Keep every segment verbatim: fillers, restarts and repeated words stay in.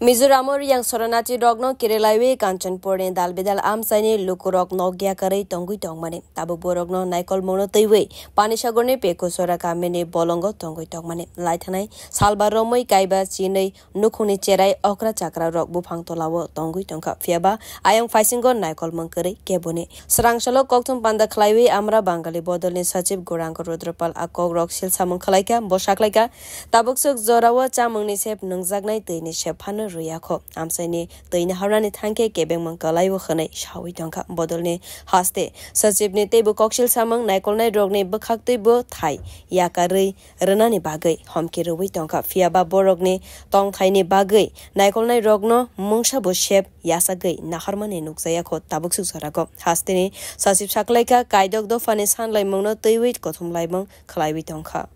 Mizoramo riyang soronati rokno kirilaiwi Kanchanpurni dalbidal amchaini lukurok nok yakarwi tongwi tongmani. Tabuk borokno naikolmungno twiwi Panisagorni Pekusora kamini bolongo tongwi tongmani. Laithanai salba romwi kaiba chinwi nukhungni cherai okra chakra rok buphang tolao tongwi tongkha. Phiyaba ayang phaisingo naikolmung kwrwi keboni. Swrang salo kokthum panda khlaiwi Amra Bangali bodolni sachib Gauranga Rudra Pal a kokrok silsamung khlaikha. Bo saklaikha, tabuk swk jorao chamungni sep nungjaknai twini sep phano rwya kho. Amchaini twi naharnani thangkhe kebengmung kwlaiwi hwnwi sawi tongkha. Bodolni haste sachibni teibo koksil samung naikolnai rokni bwkhaktwibo thai yakarwi rwnani bagwi homki rwui tongkha. Phiyaba borokni tongthaini bagwi naikolnai rokno mungsa bo sep yasagwi naharmani nukjaya kho tabuk swk jorao. Hasteni sachib saklaikha, kaidok dophani sanlaimungno twiwi kothumlaimung khlaiwi tongkha.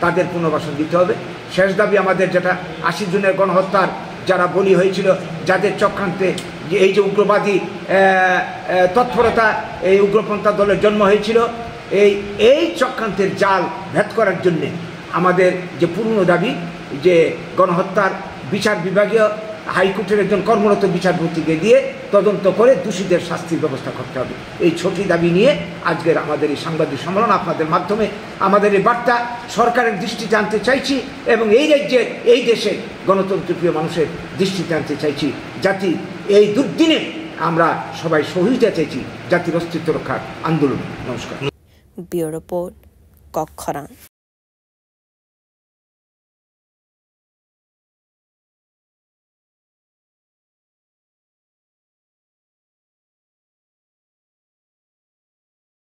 তাদের পুনর্বাসন দিতে হবে। শেষ দাবি আমাদের যেটা, আশি জনের গণহত্যার যারা বলি হয়েছিল, যাদের চক্রান্তে যে এই যে উগ্রবাদী আহ, আহ, তৎপরতা, এই উগ্রপন্থা দলের জন্ম হয়েছিল, এই এই চক্রান্তের জাল ভেদ করার জন্য আমাদের যে পুরনো দাবি, যে গণহত্যার বিচার বিভাগীয় হাইকোর্টের একজন কর্মরত বিচারপতিকে দিয়ে তদন্ত করে দোষীদের শাস্তির ব্যবস্থা করতে হবে। এই ছটি দাবি নিয়ে আজকের আমাদের এই সাংবাদিক সম্মেলন। আপনাদের মাধ্যমে আমাদের এই বার্তা সরকারের দৃষ্টিতে আনতে চাইছি এবং এই রাজ্যের, এই দেশের গণতন্ত্রপ্রিয় মানুষের দৃষ্টিতে আনতে চাইছি, যাতে এই দুর্দিনে আমরা সবাই সহযোগিতা চাইছি জাতির অস্তিত্ব রক্ষার আন্দোলনে। নমস্কার। Bureau Report, Kokkhorang.